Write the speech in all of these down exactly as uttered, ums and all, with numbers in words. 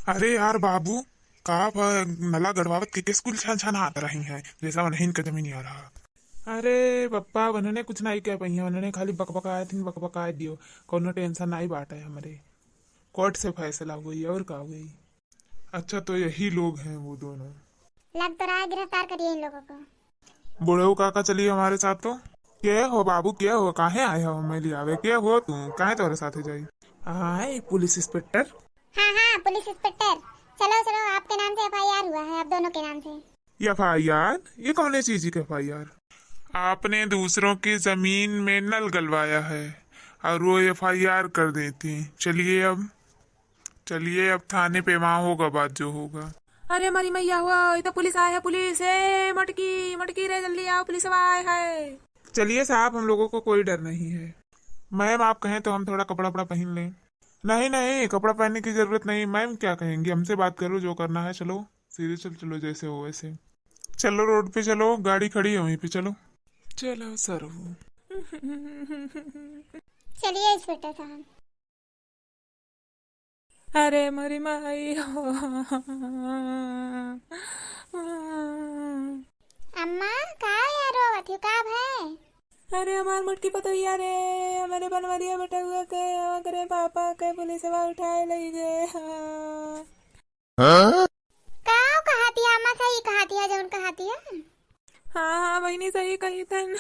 अरे यार बाबू, का भ-, नला गड़वावत के, के स्कूल छन छन हाथ रही है, जैसा उन्हें इनका जमीन यार हा। अरे पप्पा, उन्होंने कुछ नहीं कह पाई है, उन्होंने खाली बकबकाए थी, बकबकाए दियो, कोनो टेंशन नहीं बाटे हमरे। कोर्ट से फैसला हुई और का हुई। अच्छा, तो यही लोग हैं वो दोनों। लग तो रहा है गिरफ्तार करिए इन लोगों को। बुढ़ऊ काका, चलिए हमारे साथ तो। के हो बाबू, के हो, काहे आए हो हमें लियावे? के हो तू, काहे तोरे साथे जाई? हाँ, पुलिस इंस्पेक्टर। हाँ, हाँ, पुलिस इंस्पेक्टर। चलो, चलो, आपके नाम से एफ आई आर हुआ है, आप दोनों के नाम से। एफ आई आर? ये कौन सी चीज की एफ आई आर? आपने दूसरों की जमीन में नल गलवाया है और वो एफ आई आर कर देती। चलिए अब, चलिए अब थाने पे, वहाँ होगा बात जो होगा। अरे हमारी मैया हुआ, ये तो पुलिस आया है, पुलिस, ए मटकी, मटकी रे, जल्दी आओ, पुलिस आया है। चलिए साहब, हम लोगों को कोई डर नहीं है। मैम, आप कहें तो हम थोड़ा कपड़ा वपड़ा पहन लें। नहीं, नहीं, कपड़ा पहनने की जरूरत नहीं। मैम क्या कहेंगी, हमसे बात करो, जो करना है। चलो सीधे चल, चलो जैसे हो वैसे। चलो रोड पे चलो, गाड़ी खड़ी है वहीं पे, चलो। चलो सरवू। चलिए इंस्पेक्टर साहब। अरे मोरी माई हो। अम्मा, का यार रोवत हो, का भय? अरे हमार मोटकी पतोहिया रे, हमारे बनवरिया बेटउआ के, ओकरे पापा के पुलिसवा उठाए लई गए। हाँ? का कहतिया अम्मा, सही कहतिया जौन कहतिया? हाँ, हाँ बहिनी, सही कही तन।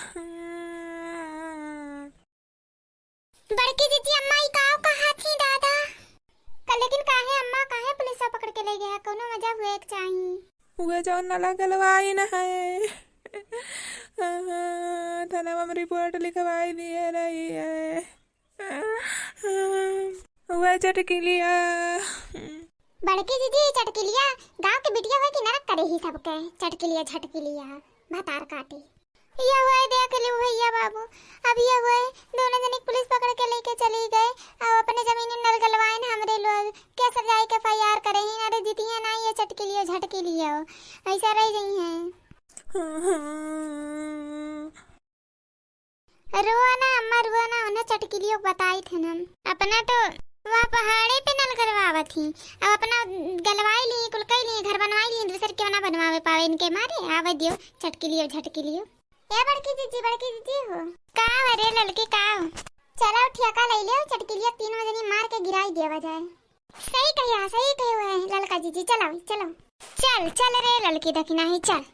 बड़की जीजी, अम्मा ई काव कहा थी दादा? का, लेकिन काहे अम्मा, काहे पुलिस पकड़ के ले गया? कोनो वजह हुए के चाही। उहे जौन नला गलवाइन है। हाँ, थाना में रिपोर्ट लिखवाई दिए रही है। उहे चटकिलिया। बड़की जीजी, चटकिलिया गाँव के बिटिया हुए कि नरक करे ही सबके। चटकिलिया, झटकिलिया, भतार काटी। ये हुए देख लियो भैया बाबू, अब ये हुए दोनों जने पुलिस पकड़ के लेके चली गए। अब अपने जमीन में नल गलवाए न हमरे लोग, के सजाए के एफ आई आर करे ही। अरे जीतिया ना ये चटकिलियो झटकिलियो, ऐसा रह गई हैं। रोआ ना अम्मा, रोआ ना, उन्हें चटकिलियो बताई थे हम। अपना तो वह पहाड़े पे नल गलवावत ही, अब अपना गलवाई ली, कुल कई ली, घर बनवाई ली, दूसर क्यों ना बनवावे पावे इनके मारे। आवे दियो चटकिलियो झटकिलियो। ए बड़की जीजी, बड़की जीजी हो। का हो रे ललकी, का हो? चलो ठेका ले ले, चटकिलिया तीन बजनी मार के गिराई देवा जाए। सही कहिया, सही कहे हुए हैं ललका जीजी, चलो, चलो। चल, चल रे ललकी दखिना ही, चल।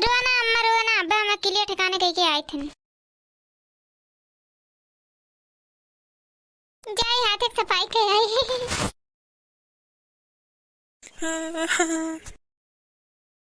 रोना अम्मा, रोना, अब हम अकेले ठिकाने कह के आए थे। जाए हाथ एक सफाई के आई।